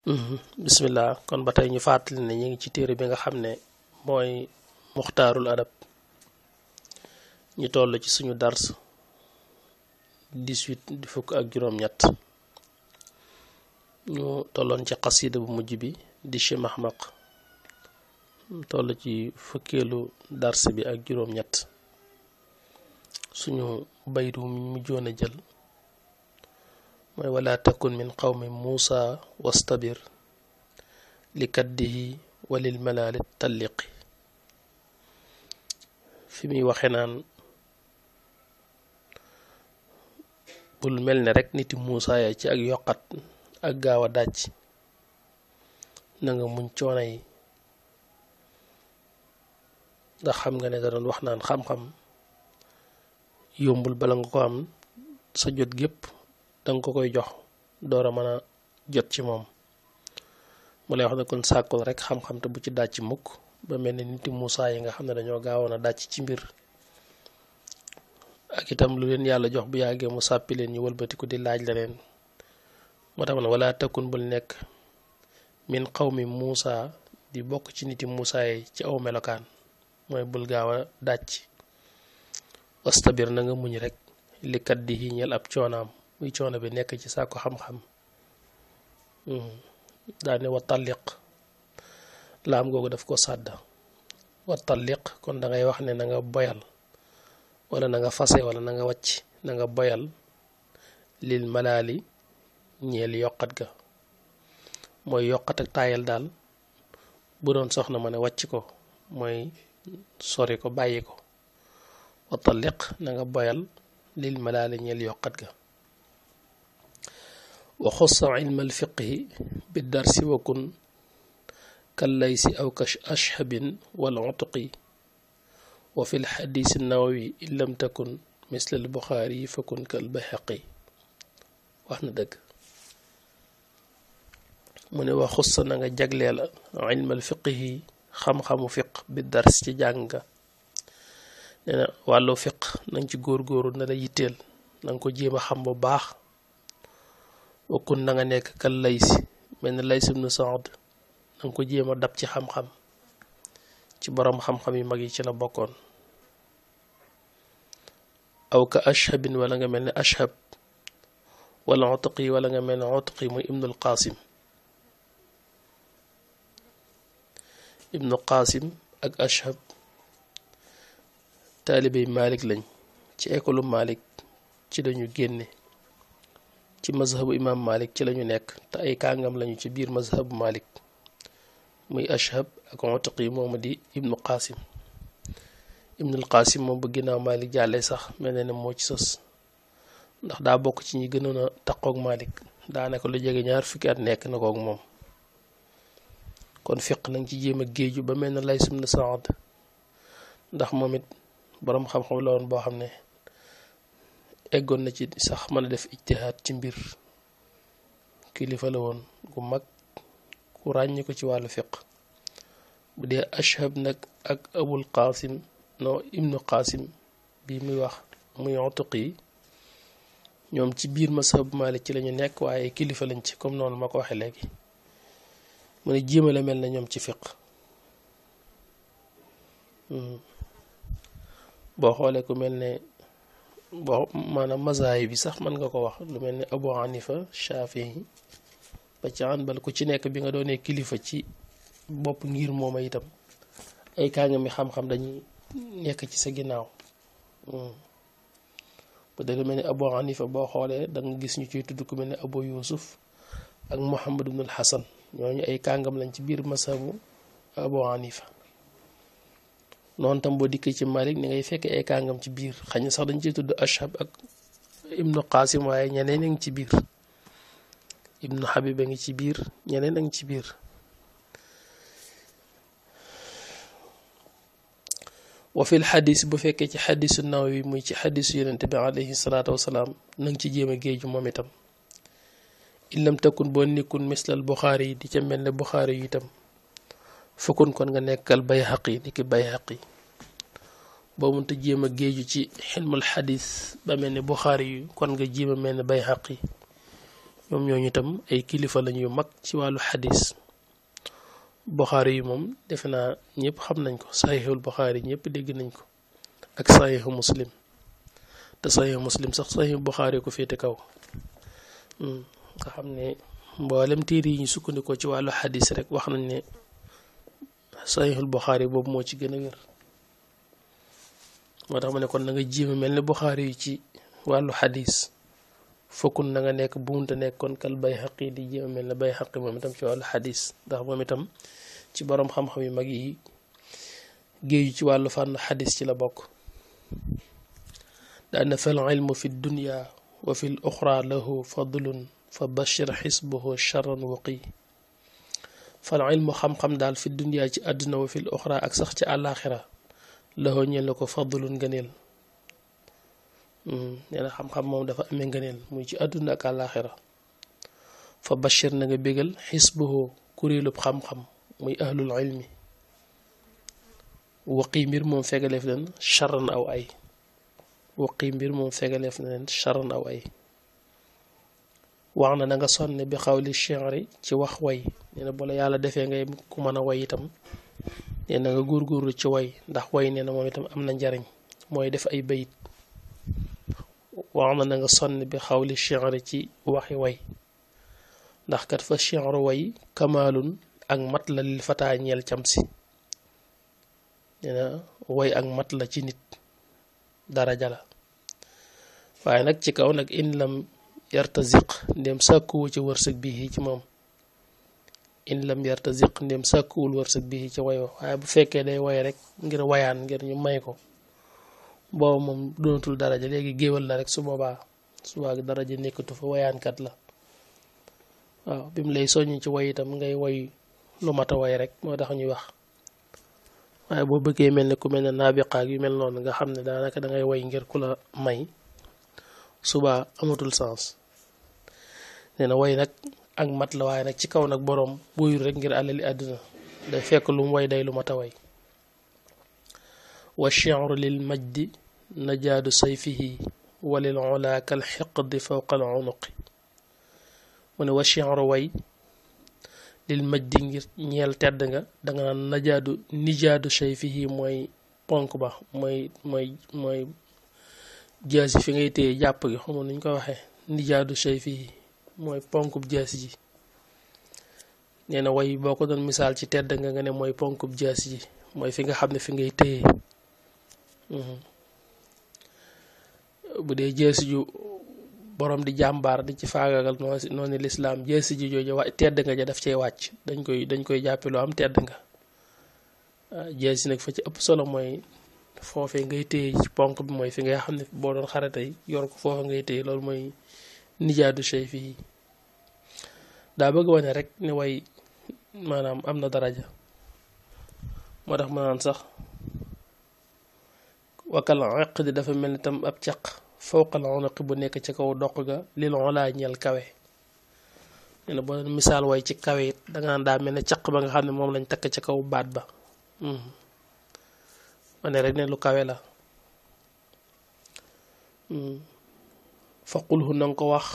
bismillah kon ba tey ñu fàttali ne ñu ngi ci téere bi nga xam ne mooy muxtaarul adab ñu toll ci suñu dars 18 di fukk ak juróom-ñett ñu tolloon ci xasida bu mujj bi di Chimahmaq toll ci fukkeelu dars bi ak juróom-ñett suñu baytu mi mujjoon a jël mooy wala takun min qawmi Muusa wastabir li kaddihi walil malaali talliqi fi muy waxe naan bul mel ne rek niti Muusa ya ci ak yokkat ak gaaw a dàcc na nga muñ coono yi ndax xam nga ne da doon wax naan xam-xam yombul bala nga ko am sa jot gépp danga ko koy jox door a mën a jot ci moom mu lay wax ne kon sàkkul rek xam-xam te bu ci dàcc mukk ba mel ni niti Muusa yi nga xam ne dañoo gaawoon a dàcc ci mbir ak itam lu leen yàlla jox bu yàggee mu sàppi leen ñu wëlbatiku di laaj leneen moo tax ma ne wala takun bul nekk min qawmi Muusa di bokk ci niti Muusa yi ci aw melokaan mooy bul gaaw a dàcc wastabir na nga muñ rek li kat di ñel ab coonaam muy coono bi nekk ci sàkku xam-xam daane wa talliq laam googu daf ko sàdda wa talliq kon da ngay wax ne na nga boyal wala na nga fase wala na nga wàcc na nga boyal lil malaali ñeel yokkat ga mooy yokkat ak taayal daal bu doon soxna ma ne wàcc ko mooy sori ko bàyyi ko wa talliq na nga boyal lil malaali ñeel yokkat ga wa xussa ilma alfiqhi bi darsi wa kun kallaysi aw ka ashhabin wal utqi wa fi lxadisi nawawi in lam takun misla albuxaari fa kun kal bayhaqi wax na dëgg mu ne wa xussa na nga jagleel ilma alfiqhi xam-xamu fiq bi dars ci jàng nga nee na wàllu fiq nanga ci góor-góoru na la yitteel nanga ko jéem a xam bu baax wakkun na nga nekk kal laysi mel ne Lays ibn Saad nanga ko jéem a dab ci xam-xam ci boroom xam-xam yu mag yi ci la bokkoon aw ka ashhabin wala nga mel ne ashhab wala utqi wala nga mel ne utqi muy ibnul qasim ak ashhab taalibey Malik lañ ci école Malik ci lañu génne ci mazhabu imam Malik ci lañu nekk te ay kàngam lañu ci biir mazhabu Malik muy ashhab ak utqi moomu di ibnul qasim moom ba ginnaaw Malik jàllee sax mel na ne moo ci sës ndax daa bokk ci ñi gënoon a taqoog Malik daanaka lu jege ñaar fukki at nekk na koog moom kon fiq nanga ci jéem a géeju ba mel na Lays ibn Saad ndax moom it boroom xam-xam la woon boo xam ne eggoon na ci sax mën a def ijtihaad ci mbir kilifa la woon gu mag ku ràññi ko ci wàllu fiq bu dee ashhab nag ak abul qasim no ibnu qasim bi muy wax muy utqi ñoom ci biir mazhab Malik ci lañu nekk waaye kilifa lañ ci comme noonu ma ko waxee léegi mu ne jéema la mel na ñoom ci fiq boo xoolee ku mel ne boo maanaam mazaahib bi sax mën nga ko wax lu mel ne Abu Hanifa Shafii ba ci Hanbal ku ci nekk bi nga doonee kilifa ci bopp ngir mooma itam ay kàngami xam-xam dañuy nekk ci sa ginnaaw bu dee lu mel ne Abu Hanifa boo xoolee da nga gis ñu ciy tudd ku mel ne Abu Yusuf ak Muhammad ibnul Hasan ñooñu ay kàngam lañ ci biir masabu Abu Hanifa noonu tam boo dikkee ci Malik ni ngay fekkee ay kàngam ci biir xëy na sax dañ ciy tudd ashhab ak ibnu qasim waaye ñeneen a ngi ci biir ibnu habib a ngi ci biir ñeneen a ngi ci biir wa fil xadis bu fekkee ci xadisu Nawawi muy ci xadisu yonente bi alayhi salaatu wasalaam na nga ci jéem a géeju moom itam illam takun boo nekkul mislal Buxaari yi di ca mel ne Buxaari yu itam fukkoon kon nga nekkal Bayhaqi ni ki Bayhaqi boo mënta jéem a géeju ci xilmul xadis ba mel ne Buxaari yu kon nga jéem a mel ne Bayhaqi ñoom ñooñu itam ay kilifa lañu yu mag ci wàllu xadis. Buxaari yi moom defe naa ñëpp xam nañ ko, saxiixul Buxaari ñëpp dégg nañ ko ak saxiixu Muslim, te saxiixu Muslim sax saxiixu Buxaari ko féete kaw. nga xam ne mboolem téere yi ñu sukkandikoo ci wàllu xadis rek wax nañ ne saxiixul Buxaari boobu moo ci gën a wér. moo tax ma ne kon na nga jéem a mel ne Buxaari yi ci wàllu xadis, fokkun na nga nekk buunte nekk kon kal Bayhaqi di jéem a mel ne Bayhaqi moom itam ci wàllu xadis, ndax moom itam ci borom xam-xam yu mag yi géeju ci wàllu fànn xadis ci la bokk. daana fal ilmu fi dunya wa fi l oxra lahu fadlun fa bashir xisbuhu charran waqi. fal ilmu xam-xam daal fi dunya ci àdduna wa fi l oxra ak sax ci àllaaxira lahu ñeel ko fadlun ngëneel. nee na xam-xam moom dafa amee ngëneel muy ci àdduna ak àllaaxira. fa bashir na nga bégal xisbuhu kuréelub xam-xam muy ahlul ilmi waqi mbir moom fegaleef leen charran aw ay. waqi mbir moom fegaleef na leen charran aw ay. wax na nga sonne bi xawli shi'ri ci wax way. nee na bu la yàlla defee ngay ku mën a way itam nee na nga góorgóorlu ci way, ndax way nee na moom itam am na njariñ, mooy def ay bayit. wax na nga sonn bi xawli shi'ri ci waxi way, ndax kat fa shi'ru way kamaalun ak mat la lil fataa ñeel cam si. nee na way ak mat la ci nit, daraja la. waaye nag ci kaw nag in lam yartaziq ndem sàkkuwu ci wërsëg bii ci moom. in lam yartaziq ndem sàkkuwul wërsëg bii ci way waaye bu fekkee day way rek ngir wayaan ngir ñu may ko, boobu moom doonatul daraja, léegi géwal la rek. su boobaa daraja nekkatu fa, wayaankat la. waaw bi mu lay soññ ci way itam ngay way lu mat a way rek moo tax ñuy wax. waaye boo bëggee mel ne ku mel ne naabiqaak yu mel noonu nga xam ne daanaka da ngay way ngir ku la may, subaa amatul sens. nee na way nag ak mat la, waaye nag ci kaw nag boroom woyul rek ngir àlali àdduna, day fekk lu mu way day lu mat a way. wa shi'ru lil majdi najaadu sayfihi wa lil ula kal xiqdi fawqa al unuqi. mu ne wa shi'ru way lil majdi ngir ñeel tedd nga danga naan nijaadu sayfihi mooy ponk ba, mooy jaasi fi ngay téye jàpp gi, xamu nuñ ko waxee. nijaadu sayfihi mooy ponkub jaasi ji. nee na way boo ko doon misaal ci tedd nga ne mooy ponkub jaasi ji, mooy fi nga xam ne fi ngay téye. bu dee jaasi ju borom di jàmbaar di ci faagagal noonu lislaam, jaasi ji jooju tedd nga ja daf cee wàcc, dañ koy jàppe loo am tedd nga. jaasi nag fa ci ëpp solo mooy foofee ngay téye ci ponk bi, mooy fi nga xam ne boo doon xare tey yor ko foofa ngay téye, loolu mooy nijaadu shay fii. daa bëgg wane rek ne way maanaam am na daraja. moo tax ma naan sax wakal eq di dafa mel ni tam ab caq fawqal unuqi bu nekk ci kaw doq ga lil ulaa ñeel kawe. nee na boo doon misaal way ci kawe it danga naan daa mel ne caq ba nga xam ne moom lañ takk ci kaw baat ba. ma ne rek ne lu kawe la. faqulhu na nga ko wax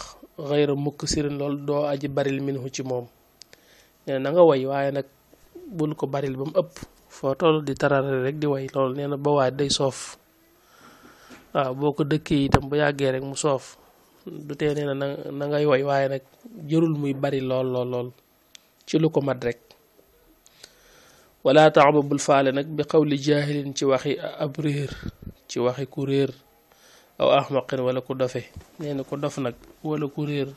xayra mukk sirin loolu doo aji baril minhu ci moom. nee na nga way waaye nag bul ko baril ba mu ëpp, foo toll di tarare rek di way, loolu nee na ba waay day soof. waaw boo ko dëkkee itam bu yàggee rek mu soof. du tee nee na ngay way waaye nag jërul muy bari lool ci lu ko mat rek. wala taxaba bul faale nag bi xawli jaahilin ci waxi ab réer, ci waxi ku réer, aw ahmaqin wala ku dofe. nee na ku dof nag wala ku réer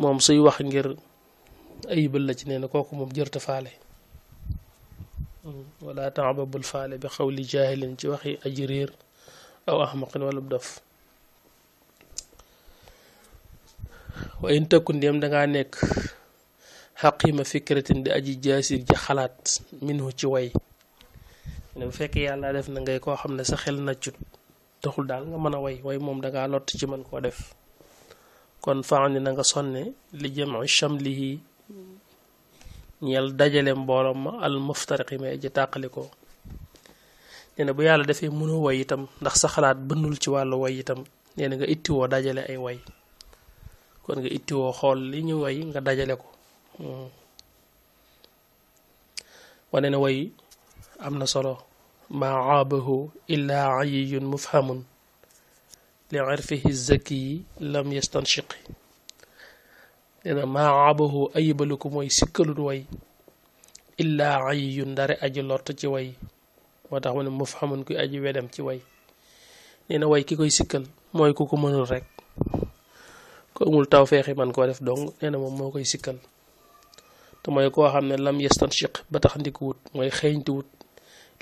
moom suy wax ngir ayibal la ci, nee na kooku moom jërta faale. wala taxaba bul faale bi xawli jaahilin ci waxi aji réer aw ahmaqin wala dof. wa in takku ndéem dangaa nekk xaqima fikratin di aji jaasir ji xalaat minhu ci way. ne bu fekkee yàlla def na ngay koo xam ne sa xel naccut, taxul daal nga mën a way moom dangaa lott ci mën koo def. kon faani na nga sonne li jam'i shamlihi ñeel dajale mbooloom ma al muftariqi ma ji tàqali ko. nee na bu yàlla defee mënoo way itam ndax sa xalaat bënnul ci wàllu way itam, nee na nga ittiwoo dajale ay way. kon nga ittiwoo xool li ñu way nga dajale ko wane na way am na solo ma aabahu illa ayiyun mufhamun li irfihi zaki lam yastanshiqi nee na ma aabahu ayibalu ko mooy sikkalul way illa ayiyun ndare aji lott ci way moo tax mu ne mufhamun kuy aji wedem ci way nee na way ki koy sikkal mooy ku ko mënul rek ko amul taw feexi man koo def dong nee na moom moo koy sikkal te mooy koo xam ne lam yastanshiq ba tax ndiku wut mooy xeeñtu wut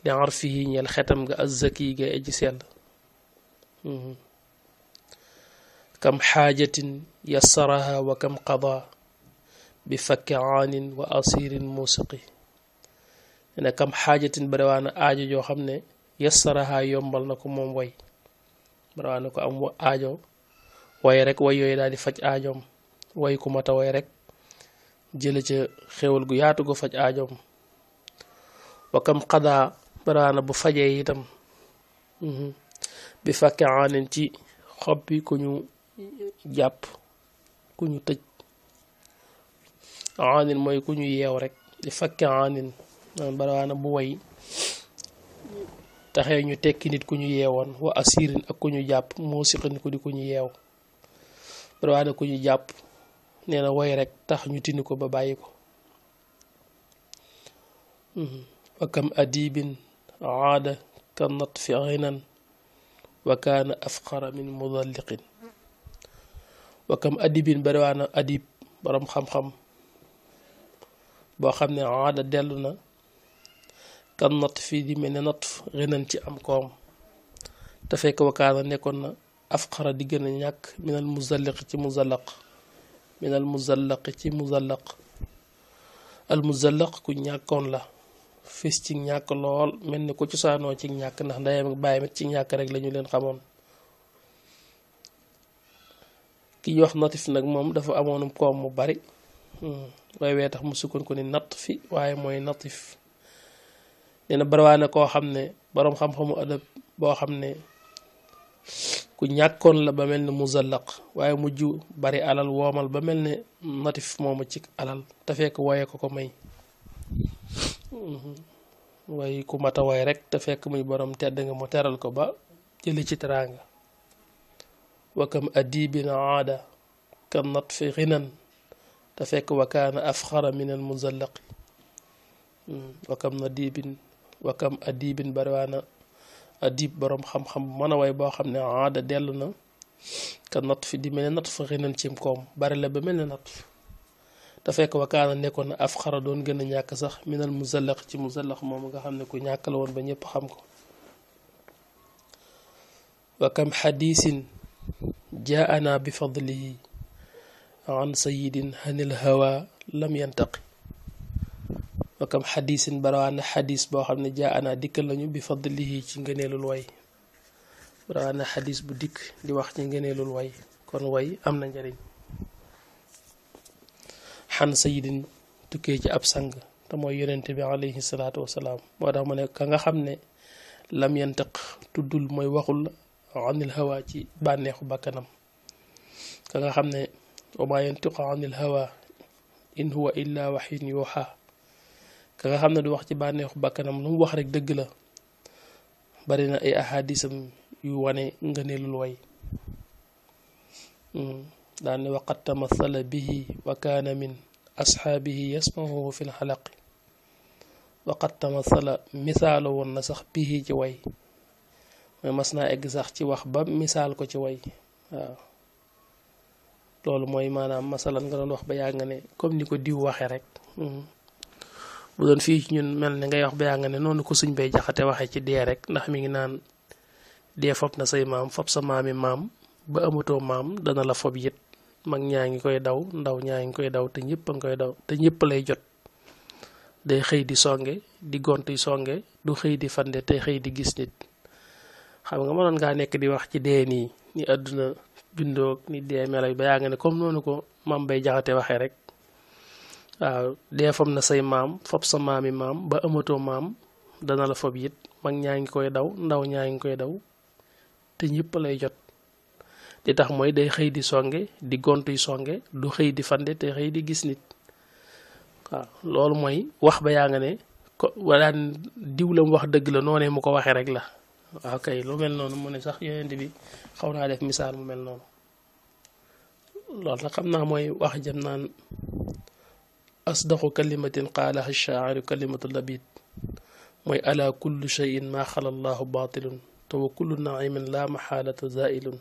li arfihi ñeel xetam nga azzaki ga aji sell kam xaajatin yassaraha wa kam qada bi fakki aanin wa asirin musiqi nee na kam xaajatin bariwaana aajo joo xam ne yassaraha yombal na ko moom way bariwaana ko am aajo way rek way yooyu daal di faj aajoom way ku mata way rek jële ca xéwal gu yaatu go faj aajoom wa kam qadaa bariwaana bu fajee itam bi fakki aanin ci xob bi ku ñu jàpp ku ñu tëj aanin mooy ku ñu yeew rek di fakki aanin bariwaana bu way taxee ñu tekki nit ku ñu yeewoon wa asirin ak ku ñu jàpp moo siqin ku di ku ñu yeew bariwaana ku ñu jàpp nee na way rek tax ñu tini ko ba bàyyi ko wa kam adibin aada ka natfi ghinan wa kaana afqara min mudalliqin wa kam adibin bariwaana adib borom xam-xam boo xam ne aada dellu na kan natfi di mel ne natf ghinan ci am koom te fekk wa kaana nekkoon na afqara di gën a ñàkk minal muzalliq ci muzallaq minal muzallaq ci muzallaq al muzallaq ku ñàkkoon la fis ci ñàkk lool mel ni ku cosaanoo ci ñàkk ndax ndeyam ak baayam ci ñàkk rek lañu leen xamoon ki ñu wax natif nag moom dafa amoonum koom mu bari waaye wee tax mu sukkoon ko ni natt fi waaye mooy natif nee na bariwaane koo xam ne boroom xam-xamu adab boo xam ne ku ñàkkoon la ba mel ne muzallaq waaye mujj bari alal woomal ba mel ne natif moomu ci alal te fekk woye ko ko may way ku mata way rek te fekk muy borom tedd nga mu teral ko ba jëli ci teraanga wa kam adibin aada kan natfi ghinan te fekk wa kaana afxara min al muzallaqi wa kam adibin bariwaana adib borom xam-xam mën a way boo xam ne aada dellu na ka natf di mel ne natf ghinan cim koom bari la ba mel ne natf te fekk wa kaana nekkoon na afxara doon gën a ñàkk sax min al muzallaq ci muzallaq moom nga xam ne ku ñàkk la woon ba ñëpp xam ko wa kam xadiisin jaana bi fadlihi an sayidin hanil hawa lam yantaqi wa kam xadiisin barawaana xadiis boo xam ne jaana dikkal lañu bi fadlihi ci ngëneelul way barawaana xadiis bu dikk di wax ci ngëneelul way kon way am na njariñ xan sayidin tukkee ci ab sang te mooy yonente bi alayhi salaatu wasalaam moo tax mu ne ka nga xam ne lam yantaq tuddul mooy waxul anil hawa ci bànneexu bakkanam ka nga xam ne wa maa yantiqu anil hawa in huwa illa waxyun yuuxa ka nga xam ne du wax ci bànneexu bakkanam lu mu wax rek dëgg la bari na ay ahadisam yu wane ngëneelul way daan ne waqad tamathala bihi wa kaana min asxaabihi yasmahuhu fi lxalaqi waqad tamathala misaalo woon na sax bihi ci way mooy mas naa egg sax ci wax ba misaal ko ci way waaw loolu mooy maanaam masalan nga doon wax ba yaa nga ne comme ni ko diw waxee rek bu doon fii ci ñun mel ne ngay wax ba yaa nga ne noonu ko suñ bay jaxate waxee ci dee rek ndax mi ngi naan dee fob na say maam fob sa maami maam ba amatoo maam dana la fob yit mag ñaa ngi koy daw ndaw ñaa ngi koy daw te ñëpp a ngi koy daw te ñëpp lay jot day xëy di songe di gont yi songe du xëy di fande te xëy di gis nit xam nga mënoon ngaa nekk di wax ci dee nii ni àdduna bindoog ni dee melo ba yaa nga ne comme noonu ko maam bay jaxate waxee rek waaw dee fob na say maam fob sa maami maam ba amatoo maam dana la fob it mag ñaa ngi koy daw ndaw ñaa ngi koy daw te ñëpp lay jot li tax mooy day xëy di songe di gontuy songe du xëy di fande te xëy di gis nit waaw loolu mooy wax ba yaa nga ne ko walaan diw la mu wax dëgg la noonee mu ko waxee rek la waaw kay lu mel noonu mu ne sax yonent bi xaw naa def misaal mu mel noonu loolu nag xam naa mooy wax jëm naan asdaqu kalimatin qaalaha shaa'iru kalimatu labid mooy ala kullu shay'in ma xala allahu batilun te wa kullu naimin la maxaalata zailun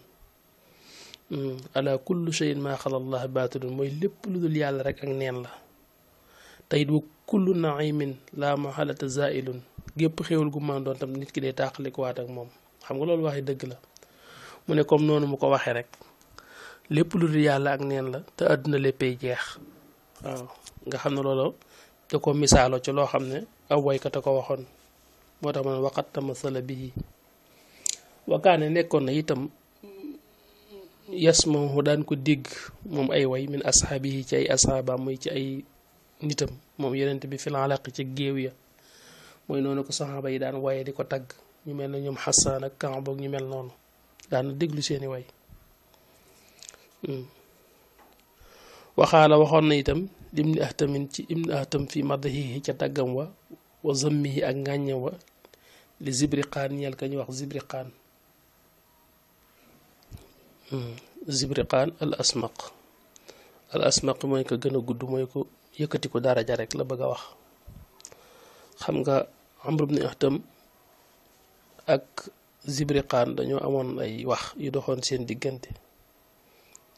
ala kullu shay'in ma xala allahu batilun mooy lépp lu dul yàlla rek ak neen la te it wa kullu naimin la maxaalata zailun gépp xéwal gu man doon tam nit ki day tàqalikuwaat ak moom xam nga loolu waxi dëgg la mu ne comme noonu mu ko waxee rek lépp lu dul yàlla ak neen la te àdduna léppay jeex waaw nga xam ne loolu da ko misaaloo ci loo xam ne aw waykat a ko waxoon moo tax ma ne waqat tamasala bii wakaane nekkoon na itam yasmahu daan ko dégg moom ay way min ashaabihi ci ay asxaabaam muy ci ay nitam moom yonent bi fil alaq ci géew ya mooy noonu ko saxaaba yi daan waye di ko tagg ñu mel ne ñoom Xasaan ak Kaab boog ñu mel noonu daan déglu seeni way waxaala waxoon na itam ibni ahtamin ci ibni ahtam fi madahihi ca tàggam wa zammihi ak ngàññam wa li zibriqaan ñeel ka ñu wax zibriqaan zibriqaan al asmaq mooy ko gën a gudd mooy ko yëkkati ko daraja rek la bëgg a wax xam nga amr ibn ahtam ak zibriqaan dañoo amoon ay wax yu doxoon seen diggante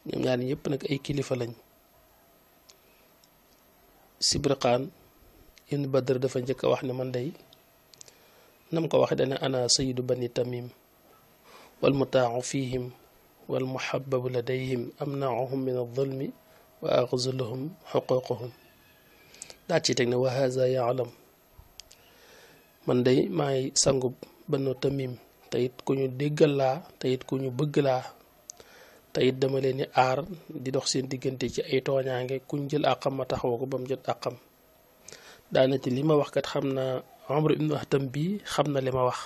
ñoom ñaar ñëpp nag ay kilifa lañ zibriqaan ibn badr dafa njëkk a wax ne man day nam ko waxe dana ana sayidu bani tamim wal mutaacu fihim wal muhabbabu ladayhim amnacuhum min aldulmi wa axzuluhum xuququhum daa ci teg ne wa haza yaalam man day maay sangub banu tamim te it ku ñu déggal laa te it ku ñu bëgg laa te it dama leen di aar di dox seen diggante ci ay tooñaange kuñ jël àqam ma taxaw ko ba mu jot àqam daanati li ma wax kat xam naa Amr ibnu Ahtam bii xam na li ma wax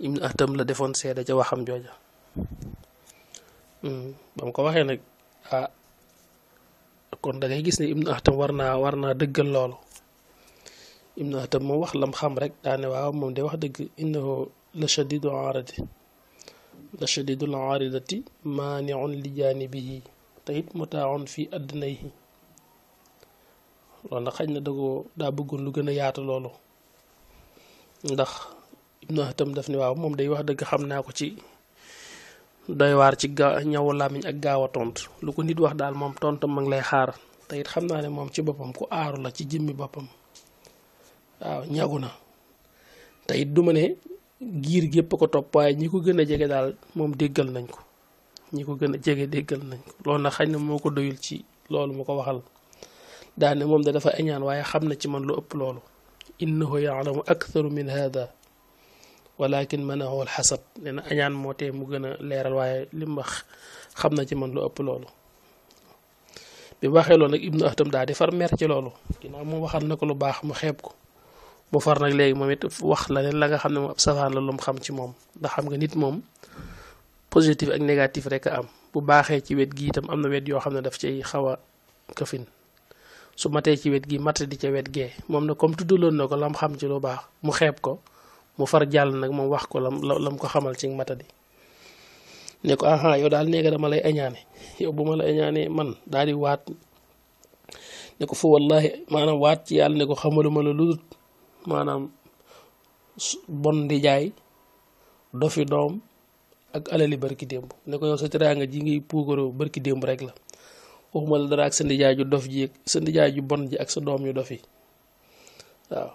ibnu Ahtam la defoon seede ca waxam jooja ba mu ko waxee nag kon da ngay gis ne ibnu Ahtam war naa dëggal loolu ibnu Ahtam moom wax lam xam rek daane waaw moom de wax dëgg innahu la shadidu aaradi la shadidul aaridati maaniun li jaanibihi te it mutaaun fi adnayhi loolu nag xëy na daa bëggoon lu gën a yaatu loolu ndax ibnu Ahtam daf ne waaw moom day wax dëgg xam naa ko ci doy waar ci ñawu làmmiñ ak gaaw a tontu lu ko nit wax daal moom tontam ma ngi lay xaar te it xam naa ne moom ci boppam ku aaru la ci jëmmi boppam waaw ñagu na te it du ma ne giir gépp ko topp waaye ñi ko gën a jege daal moom déggal nañ ko ñi ko gën a jege déggal nañ ko loolu nag xëy na moo ko doyul ci loolu mu ko waxal daane moom da dafa añaan waaye xam na ci man lu ëpp loolu innahu yaalamu aktharu min hada walakin manahu alxasad nee na añaan moo tee mu gën a leeral waaye li mu wax xam na ci man lu ëpp loolu bi mu waxee loolu nag ibnu Ahtam daal di far mer ci loolu ginnaaw moom waxal na ko lu baax mu xeeb ko mu far nag léegi moom it wax la leen la nga xam ne moom ab safaan la lu mu xam ci moom ndax xam nga nit moom positif ak négatif rek a am bu baaxee ci wet gi itam am na wet yoo xam ne daf cay xaw a këfin su matee ci wet gi mat di ca wet gee moom nag comme tuddaloon na ko lam xam ci lu baax mu xeeb ko mu far jàll nag moom wax ko lam ko xamal ci matadi ne ko aha yow daal néega dama lay añaane yow bu ma la añaanee man daal di waat ne ko fa wallahi maanaam waat ci yàlla ne ko xamaluma la lu dul maanaam bon di jaay dofi doom ak alali barki démb ne ko yow sa teraanga ji ngiy puukaroo barki démb rek la waxuma la dara ak sa ndijaay ju dof ji sa ndijaay ju bon ji ak sa doom yu dofi waaw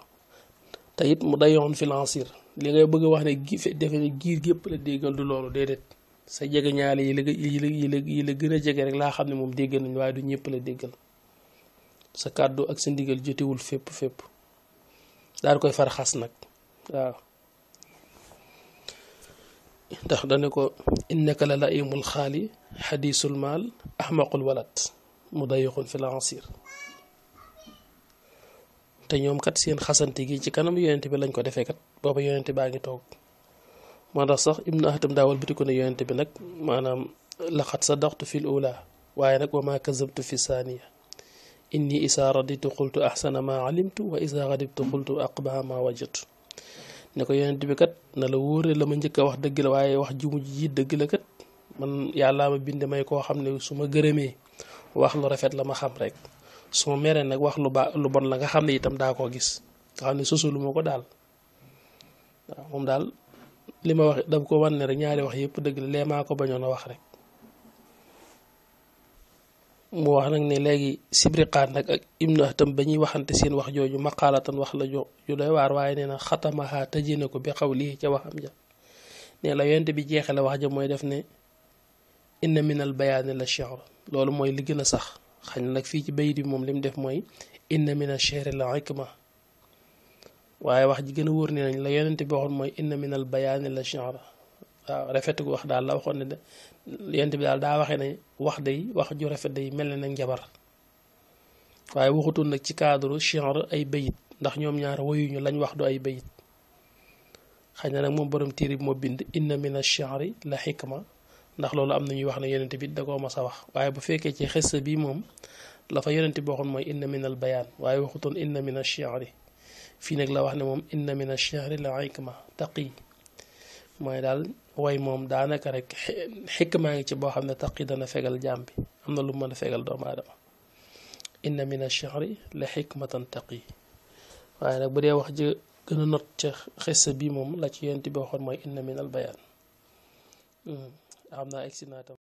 te it mu dayoon financier li ngay bëgg a wax ne defe ne giir gépp la déggal du loolu déedéet sa jege ñaale yi la gën a jege rek laa xam ne moom déggal nañ waaye du ñëpp la déggal sa kàddu ak sa ndigal jotewul fépp daal koy far xas nag waaw ndax dane ko innaka la laimul xaali xadisul maal ahmaqul walat mudayiqun fi lansir te ñoom kat seen xasante gi ci kanam yonent bi lañ ko defee kat booba yonent baa ngi toog moo tax sax ibnu Ahtam daawal biti ko ne yonent bi nag maanaam laqad sadaqtu fi l ula waaye nag wa ma kazabtu fi saaniya inni isa raditu qultu ahsana ma alimtu wa isa gadibtu qultu aqbaha ma wajadtu ne ko yonent bi kat na la wóore la ma njëkk a wax dëgg la waaye wax ji mujj ji dëgg la kat man yàllaa ma binde may koo xam ne su ma gërëmee wax lu rafet la ma xam rek su ma meree nag wax lu bon la nga xam ne itam daa koo gis nga xam ne sosulu ma ko daal waaw moom daal li ma wax dama ko wan ne rek ñaari wax yëpp dëgg la lee maa ko bañoon a wax rek mu wax nag ne léegi sibriqaan nag ak ibnu ahtam ba ñuy waxante seen wax jooju maqaalatan wax la ju doy waar waaye nee na xatamaha tëjee na ko bi xaw lii ca waxam ja ne la yonte bi jeexale wax ja mooy def ne inna min al bayaani la shi'r loolu mooy li gën a sax xañ na nag fii ci bayit bi moom li mu def mooy inna min al shi'ri la hikma waaye wax ji gën a wóor ne nañ la yonente bi waxoon mooy inna min al bayaani la shi'r waaw rafetu wax daal la waxoon ne de yonente bi daal daa waxee ne wax ju rafet day mel ne nag njabar waaye waxutoon nag ci cadre shi'r ay bayit ndax ñoom ñaar woyuñu lañ wax du ay bayit xañ na nag moom borom téere bi moo bind inna min al shi'ri la hikma ndax loolu am na ñuy wax ne yonente bi da koo mas a wax waaye bu fekkee ci xissa bi moom la fa yonente bi waxoon mooy inna min al bayaan waaye waxutoon inna min al shi'ri fii nag la wax ne moom inna min al shi'ri la hikma taqi mooy daal way moom daanaka rek xikmaa ngi ci boo xam ne taqi dana fegal jaam bi am na lu mën a fegal doomu aadama inna min al shi'ri la hikmatan taqi waaye nag bu dee wax ji gën a not ca xissa bi moom la ci yonente bi waxoon mooy inna min al bayaan xam naa egsi naa tam